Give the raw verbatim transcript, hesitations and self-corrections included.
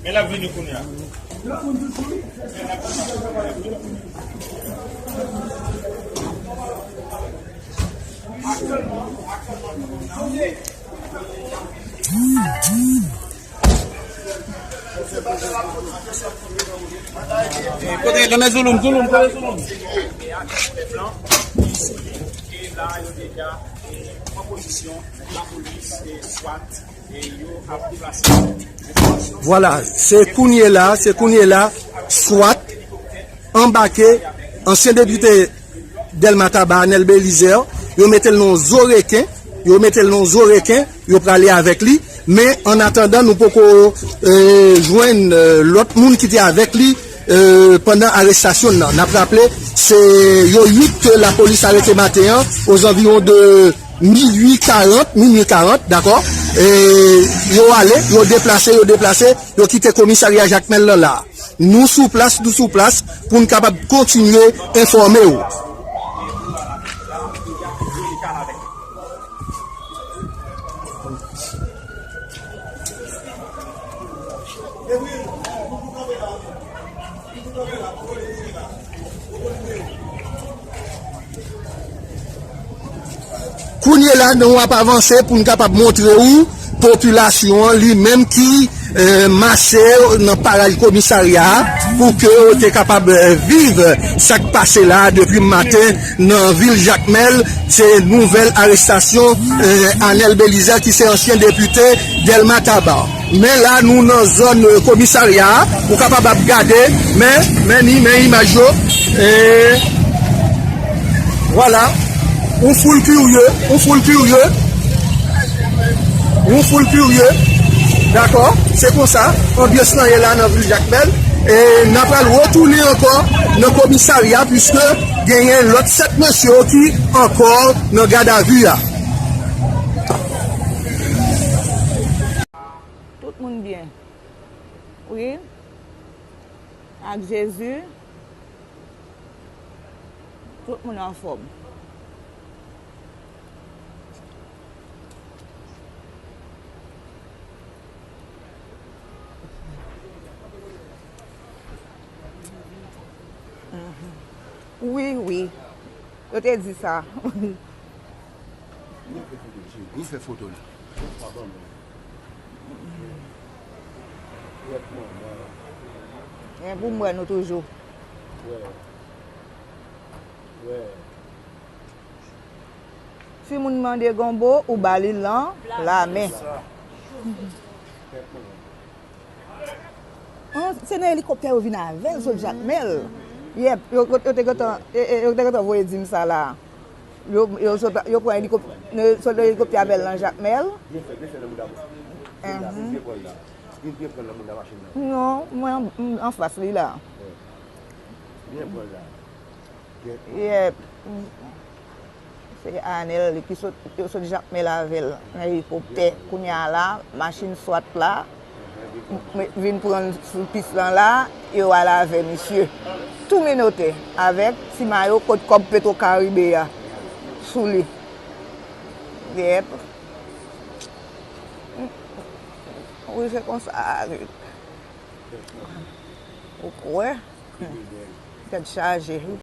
Men l ap vini kounye a. Kote, nan men Zouloum, Zouloum, kote Zouloum? Vwala, se kounye la, se kounye la, swat anbake ansyen depite Dèlma Taba, Anèl Belizaire, yo mete l nan zo reken, yo mete l nan zo reken, yo prale avèk li, men an atandan nou poko, e, jwenn, e, lòt moun ki te avèk li, e, pandan arestasyon nan. N ap raple, se yo uit ke lapolis arete maten an, ozanviwon de minui karant, minui karant, dakò? E, yo ale, yo deplase, yo deplase, yo kite komisarya Jakmèl lan la. Nou sou plas, nou sou plas pou n kapab kontinye enfòme w. Kounye la, nou ap avanse pou n kapab montre w popilasyon an li menm ki, e, mache nan paraj komisarya a pou ke yo te kapab, e, viv sa k pase la depi maten nan vil Jakmèl. Se nouvèl arestasyon, e, Anèl Belizaire ki se ansyen depite Dèlma Taba. Men la, nou nan zòn, e, komisarya a. Ou kapab ap gade, men, men ni, men imaj yo. E, vwala. Yon foul kirye, yon foul kirye. Yon foul kirye. Dakò? Se konsa, anbyans lan ye la nan vil Jakmèl. E n apral retounen ankò nan komisarya, piske genyen lòt sèt mesye yo ki ankò nan gadavi a. Tout moun byen. Wi. Ak Jezi, tout moun anfòm. Mhm. Wi, wi. Yo te di sa. Yo fè foto, yo fè foto la. Yo fè foto la. Trètman, mwen. Men pou mwen nou toujou. Wè. Wè. Si moun mande gonbo, ou ba li lan lamen. Trètman. An, se nan elikoptè yo vin avè l sot Jakmèl. Yèp, yo, yo, yo te gentan, e, e, yo te gentan voye di m sa la. Yo, yo sot, yo pran elikop-, yo sot nan elikoptè avè l nan Jakmèl. Byen fè, byen fè nan mouda mwen. Vin la, vin byen pran l la. Vin byen pran l nan mouda machin nan. Non, mwen an, m anfas li la. Byen pran l la. Yèp. Se Anèl ki sot, yo sot Jakmèl avè l nan elikoptè. Kounye a la, machin swat la, m, m, vin pran l sou pis lan la, yo al avè misye. Tou menotè, avèk ti mayo kot kòb Petro Caribe a sou li. Yèp. Wi, se konsa. Ou kwè? Tèt chaje.